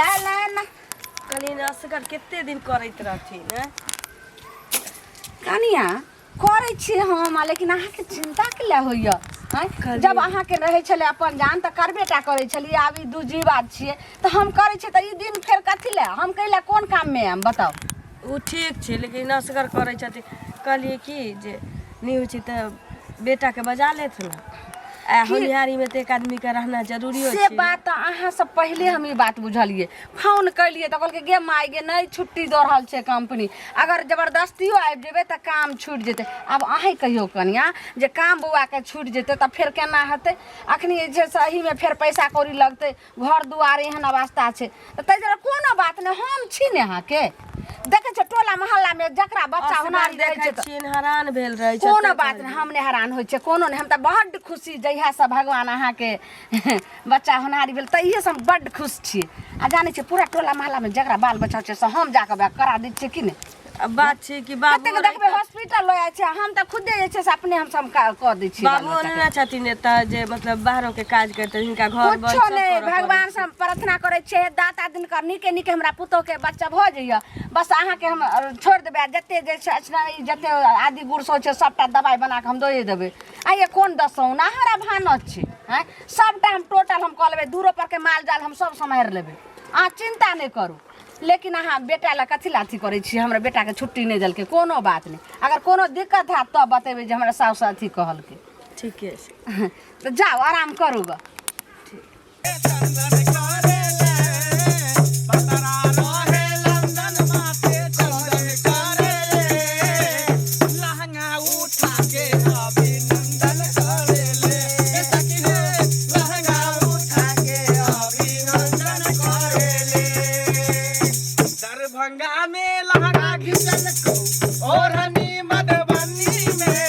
ला ला ला। कनि असगर कते दिन करैत रहथिन हैं? कनिया करै छी हम आ लेकिन अहाँके चिन्ता के लए होइए आँय? कहलियै। जब अहाँके रहै छलै अपन जान तऽ करबे टा करै छलियै, आब ई दू जीवा छियै तऽ हम करै छियै, तऽ ई दिन फेर कथी लए हम कैला कोन काममे आयब बताउ? ओ ठीक छै, लेकिन असगर करै छथिन। कहलियै की जे नहि होइ छै तऽ बेटाके बजा लेथुन। आ होनिहारीमे तऽ एक आदमीके रहना जरूरी होइ से छै। बात तऽ अहाँ से पहिले हम ई बात बुझलियै, फोन केलियै तऽ कहलकै गे माय गे, नहि छुट्टी दऽ रहल छै कंपनी, अगर जबरदस्तियो आबि जेबै तऽ काम छूटि जेतै। आब अहीँ कहियौ कनिया जे काम बौआके छूटि जेतै तऽ फेर केना हेतै? अखनी जे छै से एहिमे फेर पैसा कौड़ी लगतै, घर दुआर एहन अवस्था छै, तऽ ताहि दुआरे कोनो बात नहि, हम छी ने अहाँके। देखै छियै टोला मोहल्लामे जकरा बच्चा असगर होनारी रहै देखै छै तऽ छियनि हरान भेल रहै छै। कोनो तऽ बात नहि, हम नहि हैरान होइ छियै कोनो नहि। हम तऽ बड्ड खुशी, जहियासँ भगवान अहाँके बच्चा होनहारी भेल तहिएसँ हम बड्ड खुश छी। आ जानै छियै पूरा टोला मोहल्लामे जकरा बाल बच्चा छै से हम जाकऽ वएह करा दै छियै कि नहि? अब बात छै कि बाबू कतेक देखबै हॉस्पिटल लऽ जाइ छै, हम तऽ खुदे जे छै से अपने हम सब कऽ दै छियै। बाबू ने छथिन एतऽ जे मतलब बाहरो के काज करते, हिनका घर बर कुछो सब नहि। करऽ पड़ै भगवान से हम प्रार्थना करै छियै, दाता दिनकर नीके नीके हमरा पुतोह के बच्चा भऽ जाइए, बस अहाँके हम छोड़ि देबै आ जते जे छै अचना ई जते आदि गुड़ सब छै सबटा दबाइ बना कऽ हम दए देबै। आ ये कोन दसौना हमरा भानस छै? आँय, सबटा हम टोटल हम कऽ लेबै, दूरो पर के माल जाल हम सब सम्हारि लेबै, अहाँ चिन्ता नहि करू। लेकिन अहाँ बेटा लए कथी लए अथी करै छियै? हमरा बेटाके छुट्टी नहि देलकै, कोनो बात नहि, अगर कोनो दिक्कत हैत तब बतेबै जे हमरा साउस अथी कहलकै। ठीके छै। तऽ जाउ आराम करू गऽ। चंदन करेले पतरा रहे लंदन माथे चंदन करेले लहंगा उठा के अभिनंदन करेले ए सखी हे लहंगा उठा के अभिनंदन करेले। दरभंगा में लहंगा घिचल को ओढ़नी मधुबनी में,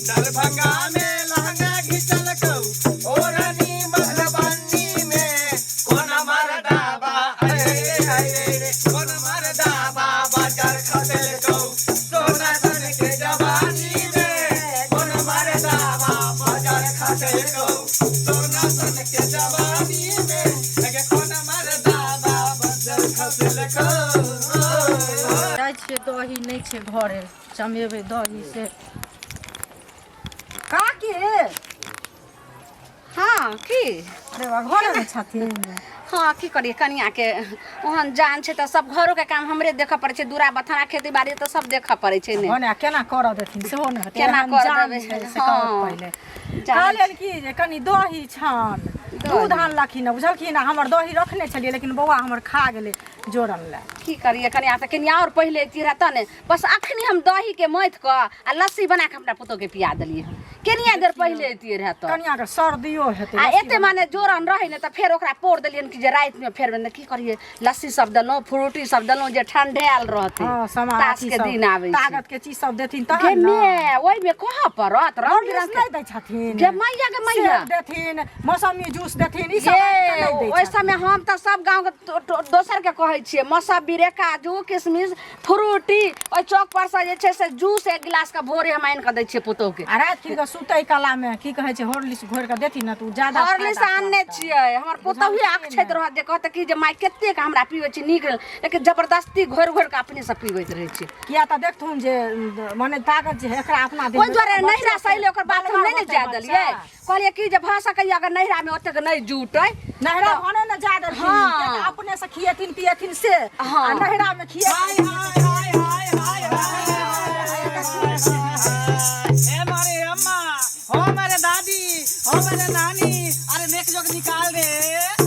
दरभंगा में लहंगा घिचल को ओढ़नी मधुबनी में, कोन मरदाबा अरे अरे रे, कोन मरदाबा बाजार खसेल कौ सोना सन के जवानी में, कोन मरदाबा बाजार खसेल कौ सोना सन के जवानी में, अगे कोन मरदाबा बाजार खसेल कौ। जाइ छियै, दही नहि छै घरे, चमेबै दही से। काकी। हँ की? अरे बा, घरेमे छथिन? हँ, की करियै कनियाके, ओहन जान छै तऽ सब घरोके काम हमरे देखऽ पड़ै छै, दूरा बथाना खेती बाड़ी तऽ सब देखऽ पड़ै छै ने। भने केना करऽ देथिन सेहो नहि हेतै। केना एहन करऽ जान देबै? छै से हँ। करत पहिले। जानै। कहलियनि कि जे कनि दही छान, दूध आनलखिन हँ बुझलखिन, आ हमर दही रखने छलियै लेकिन बौआ हमर खा गेलै जोरन लए। की करियै कनिया, तऽ कनि आओर पहिले अयती रहए तऽ ने। बस अखनी हम दहीके मथि कऽ आ लस्सी बना कऽ अपना पुतोहके पिया देलियै हन। कनिया देर पहिले अयतियै रहए तऽ कनियाके सर्दियो हेतै। आ एते माने जोरन रहै ने तऽ फेर ओकरा पोर देलियनि कि जे रातिमे फेर ने की करियै, लस्सी सब देलहुँ, फ्रूटी सब देलहुँ जे ठंढायल रहतै। हँ, सामान तास अथी के सब, दिन आबै छै, ताकत के चीज सब देथिन गे तहन ने। मे ओहिमे कहऽ पड़त रंग हॉर्लिक्स बिरंग के नहि दै छथिन? गे मैया, गे मैया। सेब देथिन, मौसमी जूस देथिन, ई सब ये आनि कऽ नहि दै ओहि छथिन। समय हम तऽ सब गाँवके दोसरके कहै छियै, मौसम्बी रे, काजू, किशमिश, फ्रूटी, ओहि चौक पर से जे छै से जूस एक गिलास के भोरे हम आनि कऽ दै छियै पुतोहु के। आ राति के सुतै कला मे की कहै छै, हॉर्लिक्स घोरि कऽ देथिन ने तऽ ओ ज्यादा हॉर्लिक्स फायदा आनने करतै। छियै। हमर पुतोहुए बुझलखिन? अकछैत रहत जे कहतै कि जे माय कतेक हमरा पीबै छी नीक, लेकिन जबरदस्ती घोरि घोरि कऽ अपने से पीबैत रहै छै। किया तऽ देखथुन जे माने ताकत जे एकरा अपना देह ओहि मे दुआरे बच्चा नैहरा से अयलै ओकर बाद हम नहि ने बलगर जाय होतै देलियै। बच्चा। कहलियै कि जे भऽ सकैए अगर नैहरामे ओतेक नहि जुटै। नैहरा भने ने जा देलखिन। हँ। किया तऽ अपने से खिएथिन पिएथिन से हँ। आ नैहरा मे खिएथिन। हाय हाय हाय हाय हाय हाय, ए मारे अम्मा, हो मारे दादी, हो मारे नानी, अरे नेक जोग निकाल रे।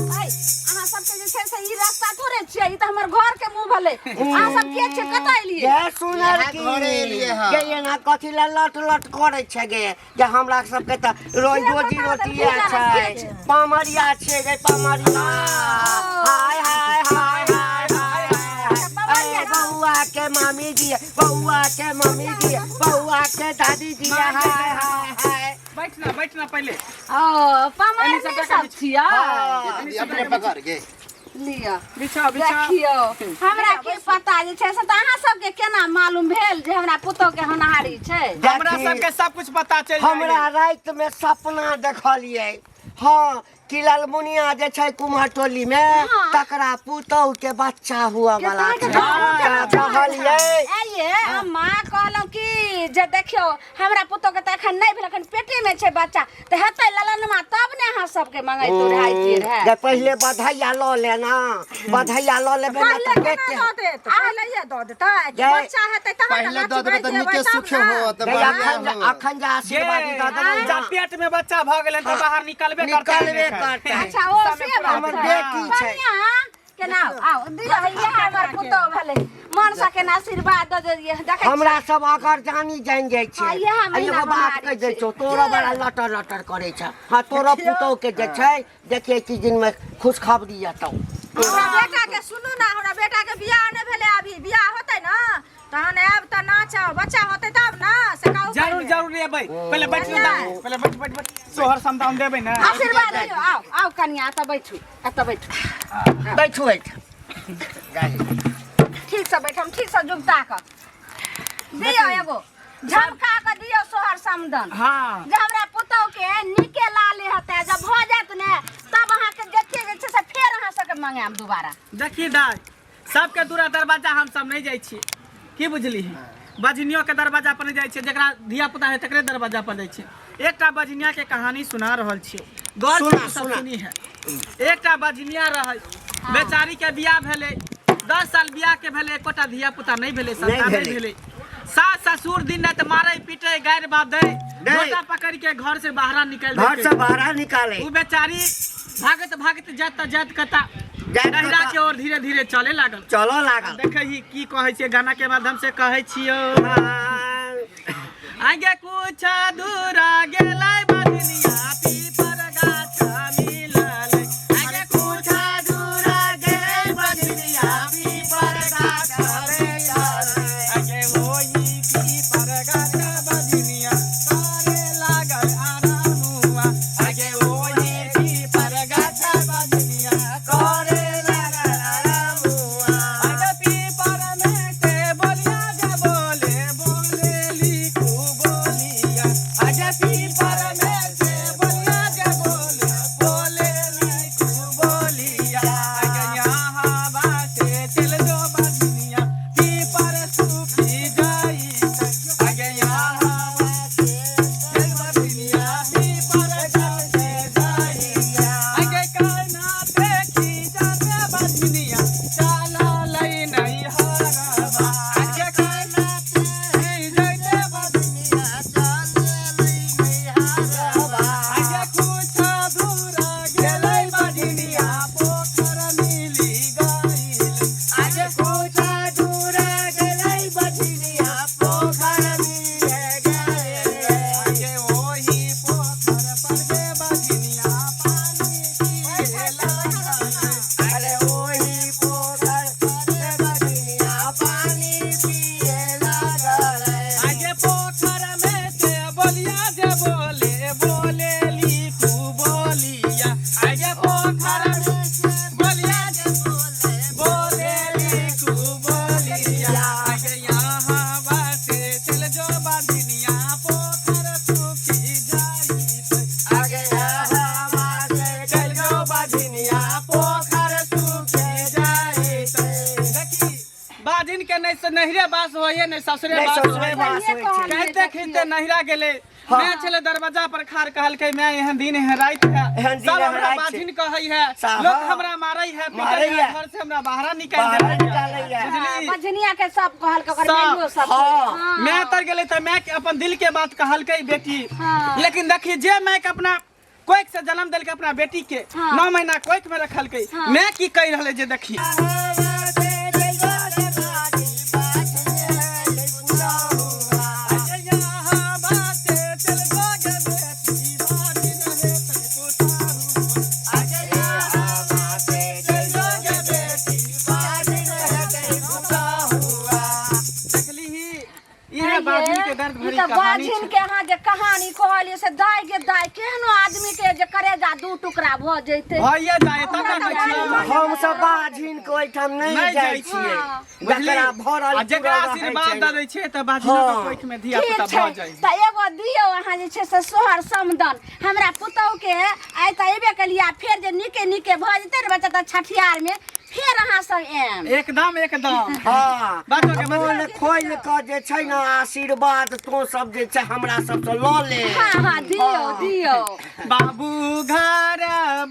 ऐ, अहाँ सबके जे छै से ई रास्ता थोड़े छियै, ई तऽ हमर घर के मुँह भेलै। अहाँ सब के छियै, कतऽ एलियै? गे सुनर इएह की घरे एलियै हँ। गे, एना कथी लए लट लट करै छै गे? जे हमरा सबके तऽ रोज रोजी रोटी छै, पमरिया छियै गे पमरिया। हाय हाय हाय हाय हाय हाय, बौआ के मामी जी, बौआ के मम्मी जी, बौआ के दादी जी, हाय हाय हाय। बैठना बैठना पहिले। ओ पमरिया सब छियै? दीदी अपने पकड़ गे। लिअ। बिछा बिछा। देखियौ, हमरा की पता जे छै से तऽ अहाँ सबके केना मालूम भेल जे हमरा पुतोह के होनहारी छै? हमरा देखी, सबके सब कुछ पता चलि हमरा राति में सपना देखलियै। हाँ, कि ललमुनिया जे छै कुम्हर टोली में तकरा पुतहु के बच्चा हुआ वाला छै। तऽ कहलियै आइये अम्मा कहलहुँ कि जे देखियौ हमरा पुतोह के तऽ एखन नहि भेल, एखन पेटे में छै बच्चा, तऽ हेतै ललनमा तब ने अहाँ सबके मंगैतो रहैतियै रहए। जे पहिले बधैया लऽ लेना, बधैया लऽ लेबै ने पहिले तऽ केना पेट दऽ देत? पहिलैये दऽ देतै कि जय। बच्चा हेतै तहन ने पहिले दऽ देबै नचबै तऽ गेबै नीके तब सुखे ने। होत, गै, बढ़िआँ अखन होत। अखन जे आशीर्वाद दऽ देबै जे ने, पेट में बच्चा भऽ गेलै तऽ बाहर निकलबे करतै। निकलबे करतै। अच्छा ओ से बात हमर छै। बेटी छै। कनिया केना आउ दियौ, इएह हमर पुतोह भेलै, मनसा के आशीर्वाद दऽ दियै। देखै हमरा सब अगर जानी जान जाइ छै। हाँ, इएह आ महीना एगो बात हमारी कहि दै छै। छौ, तोरो बड़ा लटर लटर करै छ। हाँ, तोरो पुतोह के जे छै देखिए कि दिन में खुशखबरी एतौ। हमरा बेटा के सुनू ना, हमरा बेटा के बियाह नहि भेलै अभी, बियाह होतै ना तहन आयब तऽ नाचब, बच्चा होतै तब ना से कहू। जरूर पहिले। जरूर एबै, पहिले बैठ ने दादी, पहिले बैठ बैठ बैठ, सोहर समदाउन देबै ने। आशीर्वाद दियौ। आउ आउ कनिया, एतऽ बैठू, एतऽ बैठू। बैठू बैठ, ठीक से बैठम, ठीक से जुगता कऽ दियौ, एगो झमका कऽ दियौ सोहर समदन। हाँ। जे हमरा पुतोह के नीके लाले हेतै, जब भऽ जायत ने तब अहाँके जते जे छै से फेर अहाँ सबके मंगायब दोबारा। देखी दाइ, सबके दूरा दरवाजा हम सब नहीं जाइ छी, की बुझली? बजनियो के दरवाजा पर नहीं जाइ छियै, जकरा धिया पुता है तकरे दरवाजा पर जाइ छियै। एकटा बजनिया के कहानी सुना रहल छियै, गौर से सुना, सब सुना। सुनी है। एकटा बजनिया रहै, बेचारी के बियाह भेलै, 10 साल बियाह के भेलै, एकोटा धिया पुता नहीं भेलै, संतान नहीं भेलै। भेलै। सास ससुर दिन राति मारै पीटै, गारि बाप दै, झोटा पकड़ के घर से बाहर निकालि घर से देलकै। बाहर निकाले। उ बेचारी भागत भागत जात जात कता जात नहिरा कता। के ओर धीरे धीरे चले लागल। चलऽ लागल। देखै ही की कहै छियै, गाना के माध्यम से कहै छियौ। हाँ। आगे कुछ दूर गेलै बदनिया, पीपर गाछ मिलल। आगे कुछ दूर गेलै बदनिया, पीपर गाछ मिलल। आगे ओही पीपर गाछ बदनिया करे लागल आरामुआ। आगे ओही पीपर गाछ बदनिया करे लागल आरामुआ। आगे पीपर में से बोलिया जे बोले बोले लिखू बोलिया। आगे पीपर में से बोलिया जे बोले बोले लिखू बोलिया। आगे यहाँ बाटे चल जो बदनिया, पीपर सूखी जाई। आगे यहाँ बाटे चल बदनिया, पीपर सूखी जाई। आगे काना देखी जाते बदनिया, चला लई नहीं हरबा। आगे काना देखी जाते बदनिया, चला लई नहीं हरबा। आगे कुछ दूर गेलै बदनिया, पोखर मिली गइल। आगे कुछ दूर गेलै बदनिया, पोखर मिले गइल। आगे ओही पोखर पर गे बदनिया, पानी पिए लागल। अरे ओही पोखर पर बजनिया पानी पिए लागल। आगे पोखर में से बोलिया जे बोले बोले लिखू बोलिया। आगे पोखर में से बोलिया जे बोले बोले लिखू बोलिया। आगे यहाँ बाटे चल जो बदनिया, पोखर सूखी जाई। आगे यहाँ बाटे चल जो बदनिया, पोखर सूखी जाई। देखी बाजिन के नहीं से नहिरे बास होइए, नहीं ससुरे नहीं बास ससुरे होइए। बास होइ छै। कहते खींचते नहिरा गेलै, हाँ। मैं छले दरवाजा पर खार, कहलकै मैं एहन दिन एहन राति है, एहन दिन सब एहन हमरा राति छै। बाजिन कहै है, साहब। लोग हमरा मारै है, पीटै मारै है, है। घर से हमरा बाहर निकालि बाहर देलकै। निकालैया। बुझली? बजनिया के सब कहलकै, ओकर सब। माइयो सब। हाँ। हाँ। मैं तर गेलै तऽ माय के अपन दिल के बात कहलकै बेटी। हाँ। लेकिन देखी जे माय के अपना कोख से जन्म देलकै, अपना बेटी के हाँ। 9 महीना कोख में रखलकै, हाँ। माय की कहि रहलै जे देखी। देखली इहे बाजिन के दर्द ई भरी तऽ कहानी बाझिन छै। के अहाँ जे कहानी कहलियै से दाय गे दाय, केहनो आदमी के जे करेजा दू टुकड़ा भऽ जैतै। भइए जाए तब ने कहै छियौ। हम सब बाझिन के ओहिठाम नहीं नहि जाइ जाइ छियै। बुझली? जकरा भरल आ जकरा पूरल रहै आशीर्वाद छै दऽ दै छै तऽ बाजिनो के हाँ। कोख में धिया ठीक पुता छै भऽ जाइ। तऽ एगो दियौ अहाँ अहाँ जे छै से सोहर समदन हमरा पुतहुके आइ तऽ अयबे केलियै आ फेर जे नीके नीके भऽ जेतै ने बच्चा तऽ छठिहारमे फेर अहाँ सब आयब। एकदम एकदम। हाँ, बाजो के बाजो। मोन खोलि कऽ जे छै ने आशीर्वाद तों सब जे छै हमरा सबसँ लऽ ले। हाँ हाँ, दियौ दियौ। बाबू घर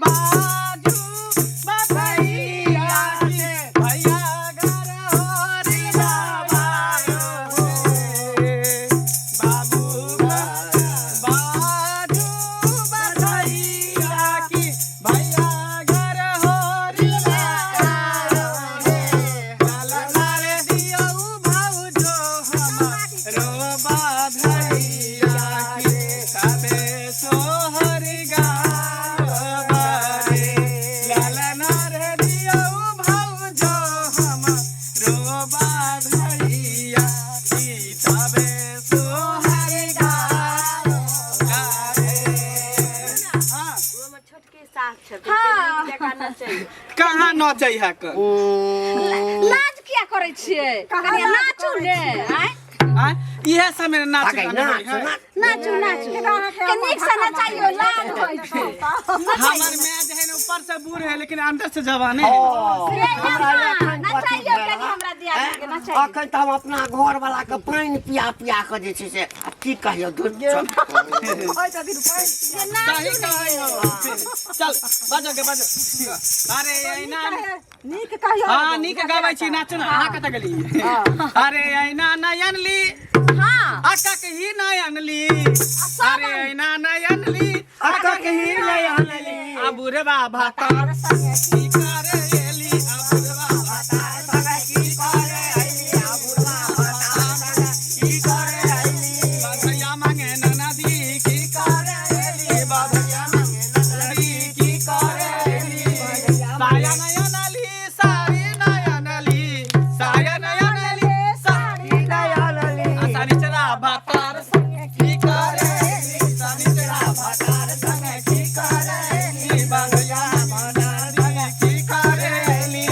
बाजू बधैया के, भैया घर हरि बाबू। बाबू घर बाजू बधैया की, भैया घर हरि बाबू। दियौ भाउजो हमरो बधैया के, तबे सोहर गावे। ललना रे दियौ भाउजो हमरो बधैया की, तबे सोहर गावे। हाँ। ओहिमे छोटकी सास छथिन। हाँ। नीक जकाँ नचै। कहाँ नचै है क? लाज किया करै छियै? कनि नाचू ने आँय। आँय, इहे समय नाच आगे गाना नाच होइ है। नाच। नाचू नाचू, के नीक से नचाइयो, लाज होइ छै। हमर माय जे है ने ऊपर से बूढ़ है लेकिन अंदर से जवान है। ये हमरा अम्मा, एखन कथी नचाइयो भेल कनि हँ? हमरा दियादनी के नचाइयो। अखन तऽ हम अपना घर वाला के पानि पिया पिया के जे छै से आब की कहियौ दूर चल। सही कहै हो। चल बाजो के बाजो। अरे ऐना नीक कहियो। हाँ नीक गाबै छी, नाचू ने। अहाँ कतऽ गेली? अरे ऐना नयन ली। हाँ। अक्का के ही नयन ली। अरे ऐना नयन ली, अक्का के ही नयन ली। आ बुढ़वा भातार की करे एली? आ बुढ़वा भातार की करे एली? आ बुढ़वा भातार की करे एली? बधैया मांगे ननदी की करे एली? बधैया मांगे ननदी की करे एली? साया नयन ली, साड़ी नयन ली, साया नयन ली, साड़ी नयन ली। आ शनिचरा भातार संगे की करे एली? शनिचरा भातार संगे की करे एली? बधैया ननदी की करे एली?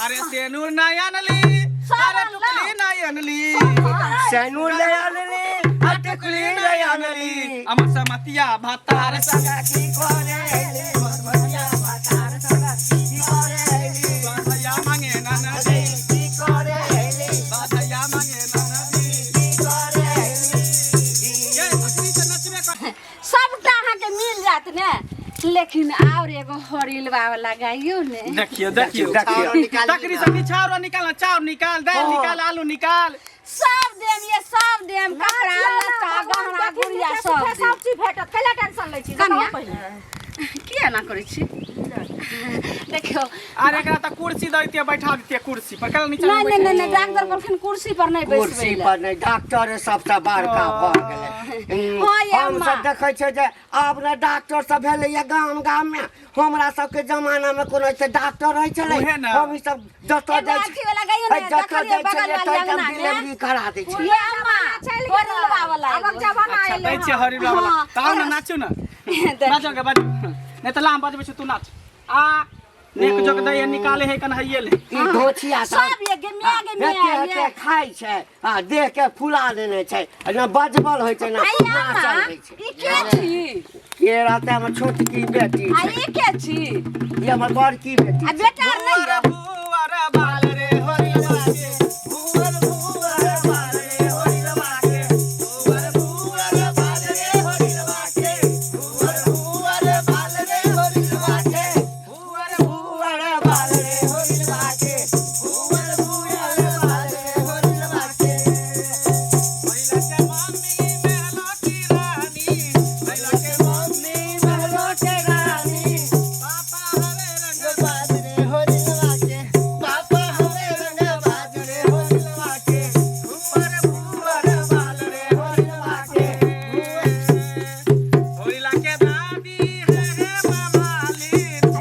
अरे सेनुर नयन ली, अरे टुकली नयन ली, सेनुर नयन ली, आ टुकली नयन ली। अमर समतिया भातार संगे की करे एली? मतिया भातार संगे की करे एली? बधैया मांगे ननदी की करे एली? बधैया मांगे ननदी की करे एली? ये अखनी से नचबे कर। सबटा अहाँके मिल जायत ने, लेकिन और एगो हरिलवा वाला गाइयो ने। देखियो देखियो देखियो। तकरी से निछाउरो निकाल, चाउर निकाल, दाल निकाल, आलू निकाल, सब देम ये, सब देम, कपड़ा लत्ता गहना गुड़िया सब देम। सब चीज भेटत, कैला टेंशन लै छी? कनिया। बताउ पहिले। किया ना करै छी? देखियौ। अरे एकरा तऽ कुर्सी दैतियै, बैठा दितियै कुर्सी पर, कल नीचा। नहीं नहीं नहीं नहीं, डॉक्टर कहलखिन कुर्सी पर नहीं कुर्सी बैसबै लए। पर नहि, डॉक्टर सबसँ बड़का भऽ गेलै। हाँ ये हम अम्मा। सब देखै छियै जे आब ने डॉक्टर सब भेलैया गाम गाम मे। हमरा सबके जमाना मे कोनो ऐसे डॉक्टर रहै छलै? उहे ने। हम ई सब जतऽ एगो जाइ अथी वाला गाइयो ने, जतऽ देखलियै जाइ बगल छलियै वाली तै अंगना मे। डिलीवरी करा दै छलियै। ये अम्मा, हरिलवा वाला आबक एगो। जमाना अच्छा एलै। दै छियै हरिला वाला। हाँ। तऽ आउ ने, नाचू ने। देखियौ। नाचो के बाजू नहि तऽ लाम बजबै छी, तू नाच आ नेक जोक दै निकाले है कन हइये ले। ई धोछिया सब सब ये गे मिया गे मिया हेते हेते ये। खाइ छै आ देह के फुला देने छै, आ ने बजबल होइ छै ने आई अम्मा, नाचल होइ छै। ई के छी? के रहतै? हमर छोटकी बेटी आ छै। ई के छी? ई हमर बड़की बेटी। आ बेटा आर नहीं भुअर यऽ? भुअर बाल रे हरिलवा के, भुअर भुअर बाल रे हरिलवा के, भुअर भुअर बाल रे हरिलवा के, भुअर भुअर बाल रे हरिलवा के, भुअर भुअर बाल रे हरिलवा के, भुअर भुअर बाल रे हरिलवा के। भैला के मम्मी महलो की रानी, भैला के मम्मी महलो के रानी, पापा हवे रंग बाज रे हरिलवा के, पापा हवे रंग बाज रे हरिलवा के, भुअर भुअर बाल रे हरिलवा के। होरिला के दादी है हे मामाली,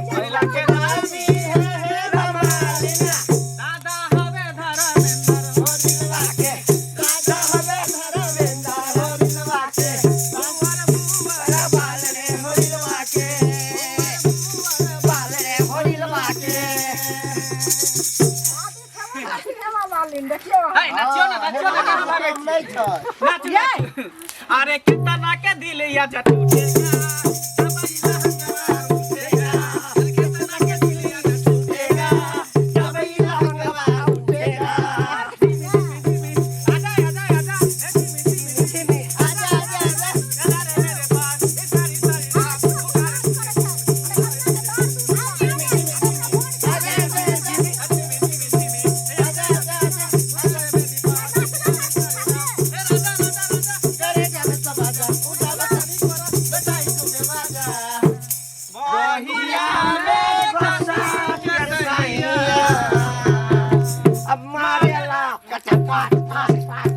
होरिला के दादी है हे रमालिना, दादा हवे धर्मेंद्र हरिलवा के, दादा हवे धर्मेंद्र हरिलवा के, भुअर भुअर बाल रे हरिलवा के, बाल रे हरिलवा के। देखियौ। है, नाचियो ना, नाचियो ना, कहाँ भागै छी? नहि छै। नाचू नाचू। अरे कितना के दिल या टूटेगा, तब ई लहंगवा उठेगा। अरे कितना के दिल या टूटेगा, तब ई लहंगवा उठेगा। आजा आजा आजा, ए धीमी धीमी धीमी, आजा आजा आजा, चला रे मेरे पास, ए सारी सारी रात पुकारे। अब मारेला कटा पाट पाट पाट।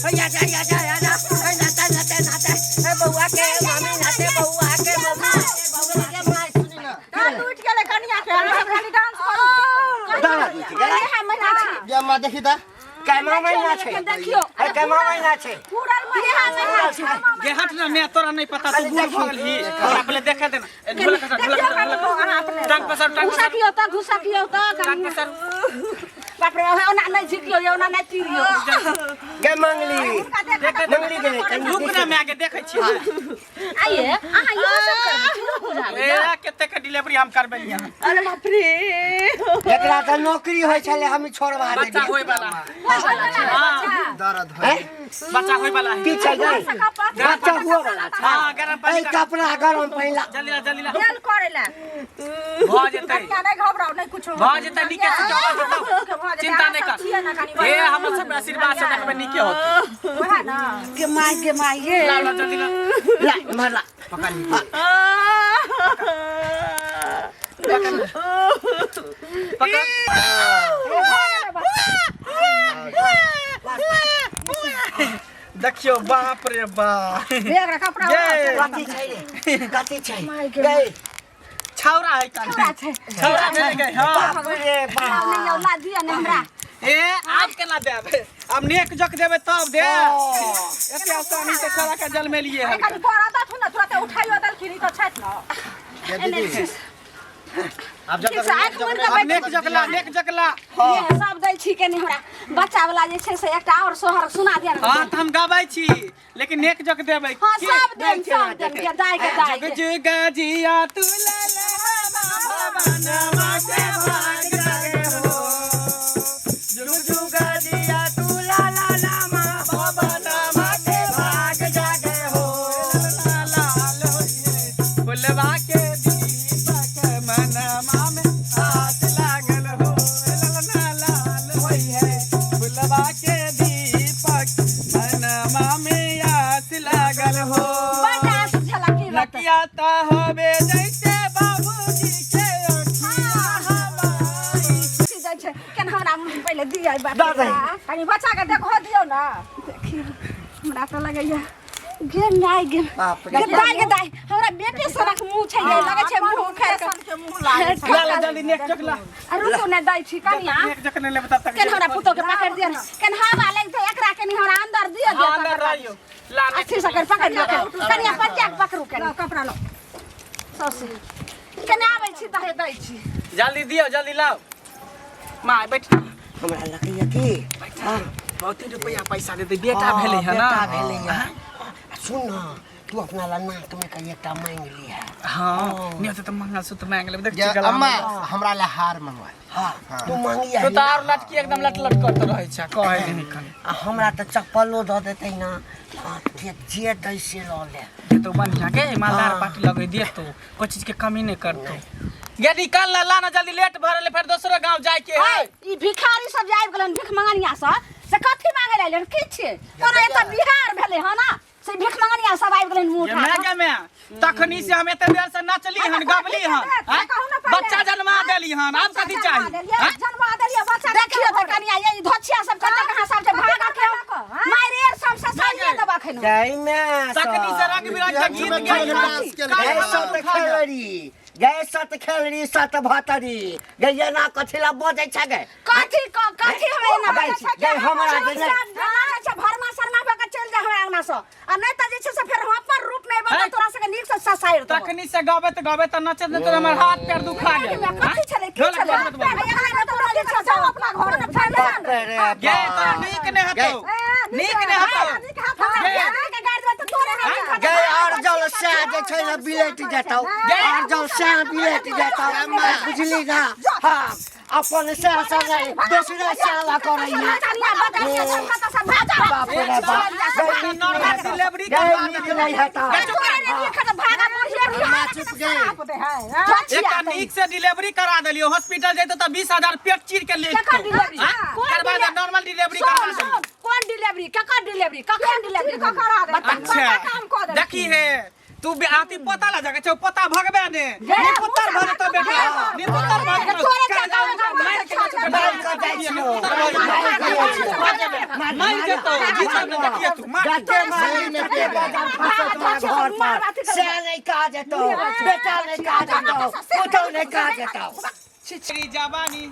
भैया जा जा जा जा, नाचे नाचे नाचे, हे बउआ के मामी नाचे, बउआ के मम्मी बउआ के माय। सुनी ना, दाँत उठि गेलै कनिया के, अहाँ सब खाली डांस करू। दाँत उठि गेलै? इएह महीना छी। गे माँ, देखी तऽ। कैमा महीना छै? देखियौ। हे कैमा महीना छै? पूरल इएह महीना छी। गे हट ना, मैं तोरा नहीं पता, तू बूढ़ भऽ गेलही। हमरा पहिले देखे दे ना। ए, ढोलक खसा, ढोलक खसा, ढोलक खसा। टांग पसार, टांग पसार। घुसकियौ तऽ, घुसकियौ तऽ। टांग पसार। बाप रे, ओना नहि झिकियौ, ओना नहि तीरियौ। गे मंगली, देखे दे। मंगली गेलै कनी। रुक ना, मैं आगे देखै छी। आइए अहाँ इहो सब करबै छी बुझाबै। ए, कते के डिलीवरी हम करबै यहाँ। अरे बाप रे। एकरा तऽ नौकरी होइ छलै, हम छोड़वा बच्चा देलियै। होय वाला है। हाँ, दर्द हैं? बच्चा होय वाला है। की छै गई? बच्चा हुआ वाला छै। हाँ, गरम पानी एहि कर। कपड़ा गरम पहिला। जल्दी ला, जल्दी ला। खेल करै लए। भऽ जेतै। कनिया, नहि घबराउ, नहि कुछो। भऽ जेतै, नीके से चलऽ देतौ, चिंता नहि कर। ए, हमर सब आशीर्वाद से देखबै, नीके होतै। वएह ने। गे my, गे माय, गे। ला ला, जल्दी ला। ला इम्हर ला। पकड़। देखियौ, बाप रे बाप। हे, एकरा कपड़ा गे। कथी छै रे? कथी छै गई? छौरा है कान। छौरा छै। छौरा भेलै गई, हाँ। बाप रे बाप। नहि यौ, ला दिअ ने हमरा। ए, आब केना देब? आब नेक जक देबै तब दे। एते आसानी से छौरा के जन्मेलिए हन। कनि बड़ा दथुन ने, तुरते उठाइयो देलखिन, ई तऽ छथि ने। गे दीदी, आब जब ठीक से आँखि मुनि कऽ। आब नेक जकला, नेक जकला। ये सब दै छी कनि हमरा बच्चा वाला जे छै से एकटा आओर सोहर सुना दिअ ने। हाँ, तऽ हम गबै छी, लेकिन नेक जक देबै। हाँ, की? सब देम, सब देम। गे दाइ, गे दाइ। जुग जुग जिया तू ले ले भवनमा के भाग जागे हो। जुग जुग जिया तू ला ला ला मा भवनमा के भाग जागे हो। लाल होइए फुलवा के दीपक मनमा में आस लागल हो। ललना लाल होइए, फुलवा के दीपक मनमा में आस लागल हो। बड्ड आस झलकी रहत। नकिया ता होबे जैसे बाबूजी के अखिया हमारी। दै छै केना हमरा पहिले दिअ बाप। दऽ दही। कनि बच्चा के देखो दियौ ने। देखियौ, हमरा तऽ लगैया गे माय गे। बाप रे। गे दाइ, गे दाइ, हमरा बेटे सनक मुँह छै गे, लगै छै मुँह उखाड़ि कऽ। सन के मुँह लागै छै। ला ला, जल्दी नेक चकला। आ रुकू ने, दै छी कनिया। नेक जक नहि लेबै तब तक। केन हमरा पुतोह के पकड़ि दिअ ने, केन हवा लागि जाय एकरा, केन हमरा अंदर दिअ। हाँ, दिअ। अंदर रहियौ, ला नेक। अच्छी से कर, पकड़ लिअ कनिया, बच्चा के पकड़ू कनि। कपड़ा लो। सौसे केने आबै छी तऽ हे दै छी। जल्दी दियौ, जल्दी लाओ। माँ, बैठ। हमरा लगैया कि हाँ। बहुते रुपया पैसा देतै, बेटा भेलै है ना। बेटा भेलै है। सुन न, तू अपना ला नाक में कहीं एकटा मांगि लिहा। हाँ, नहीं होतै तऽ मंगलसूत्र मांगि लेबै, देख गे छी गला अम्मा, में। हमरा ला हार मंगवा ले। हाँ, तू मांगिया। तू तऽ आर लटकी एकदम लट लट करते रहै छै, कहै नहि कनी। आ हमरा तऽ चप्पलो दऽ देतै ना, हाँ, जे जे दै से लऽ ले। देतौ बढ़िया के मालदार। हाँ। पार्टी लगै देतौ, कोइ चीज के कमी नहि करतौ। गे निकाल ना, ला ना जल्दी, लेट भऽ रहलै, फेर दोसरो गाँव जाय के है। ई भिखारी सब जे आबि गेलन, भिख मंगनिया सब, से कथी मांगे लए एलन? की छियै कोनो एतऽ बिहार भेलै हँ ना, से भिख मंगनिया सब आबि गेलन मुँह ये उठा मैं कऽ। गे मैं तखनी से हम एते देर से नचली हन, गबली हन, आँय? कहू ने पहिले। बच्चा जन्मा देली हन, आब कथी चाही, आँय? जन्मा देलियै बच्चा। देखियौ तऽ कनिया, ये धोछिया सब कतऽ कहाँ सब छै, भागा के मारि सब से सरिये देबऽ खैनो। जय में तखनी से रंग बिरंग के गीत गाइ। गै सत खेलरी, गै सत खेलरी, सत भतरी गै, एना कथी ला बजै छै गै? कथी कथी हमरा एना गै, बजै छै? गै, हमरा जे नहि भरमा शर्मा भऽ कऽ चलि जा हमरा अंगना। से आ नहि तऽ जे छै से फेर हम अपन रूप में एबो तऽ तोरा सबके नीक से ससारि देबो। तखनी से गाबैत गाबैत नचैत नचैत हमर हाथ पैर दुखा गेल। कथी छलै की ढोलक छलै? बजबैत बजबैत। एकरा में तोरा जे छै से अपना घर में फैल बाप रे गे बाप। तोरा नीक नहि हेतौ, नीक नहि हेतौ। गे अर्जल सैह जे छै ने बिलटि जेतौ, अर्जल सैह बिलटि जेतौ, बुझली ना? हाँ, अपन सैह सब नहि, दोसरे सैह ला करैया। बाप रे बाप। एकटा नॉर्मल डिलीवरी गे करवा नीक देलियौ। नहि हेतौ। गे चुप रह। अम्मा चुप गे। एकटा नीक से डिलीवरी करा देलियौ, हॉस्पिटल जैतौ तऽ 20,000 पेट चीर के ले केकर जेतौ। डिलीवरी? आँय? कोन करवा दे डिलीवरी? नॉर्मल डिलीवरी करवा देलियौ। कोन डिलीवरी? केकर डिलीवरी? कखन डिलीवरी? बता। अच्छा देखी हे तू आती पोता ला जाके छौ, पोता भगबे ने निपुत्तर भऽ जेतौ बेटा, निपुत्तर भऽ जेतौ। तोरे चल जाउ, मारि के जाइ छौ, मारि कऽ जाइ छियौ। मारि जेतौ, जीतौ ने, देखिए तू मार। जते मारली तते बजन फंसत तोरा घर पर। सएह नहि काज हेतौ, बेटा नहि काज हेतौ, पुतहु नहि काज हेतौ। तेरी जवानी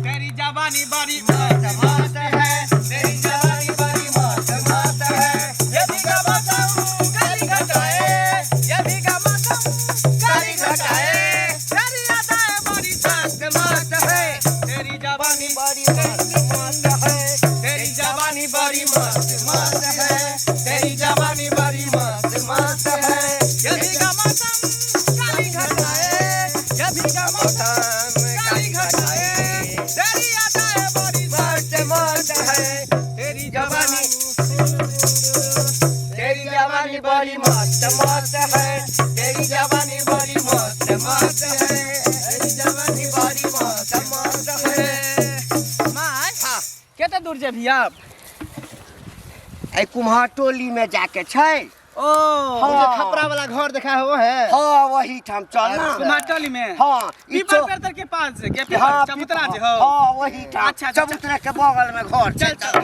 तेरी जवानी बड़ी मस्त मस्त है, तेरी जवानी बड़ी मस्त मस्त है। ये भीगा मौसम काली घटाए, ये भीगा मौसम काली घटाए, तेरी अदाएं बड़ी मस्त मस्त है, तेरी जवानी बड़ी मस्त मस्त है, तेरी जवानी बड़ी मस्त मस्त है, तेरी जवानी बड़ी मस्त मस्त है। ये भीगा मौसम काली घटाए, ये भीगा मौसम काली घटाए, तेरी अदाएं बड़ी मस्त मस्त है, तेरी जवानी तेरी जवानी बड़ी मस्त मस्त है, तेरी जवानी बड़ी मस्त मस्त है, तेरी जवानी बड़ी मस्त मस्त है। माय कते दूर जेबही आब? एहि कुम्हार टोली में जाके छै। ओ ओ जे खपरा वाला घर देखा हो है। हाँ, वही ठाम चल ना। कुम्हार टोली में? हाँ, ई पीपर पेड़ तर के पास के पीपर हाँ, चबूतरा जे हो। हाँ, वही ठाम। अच्छा, अच्छा, चबूतरा के बगल में घर चल छै। चल।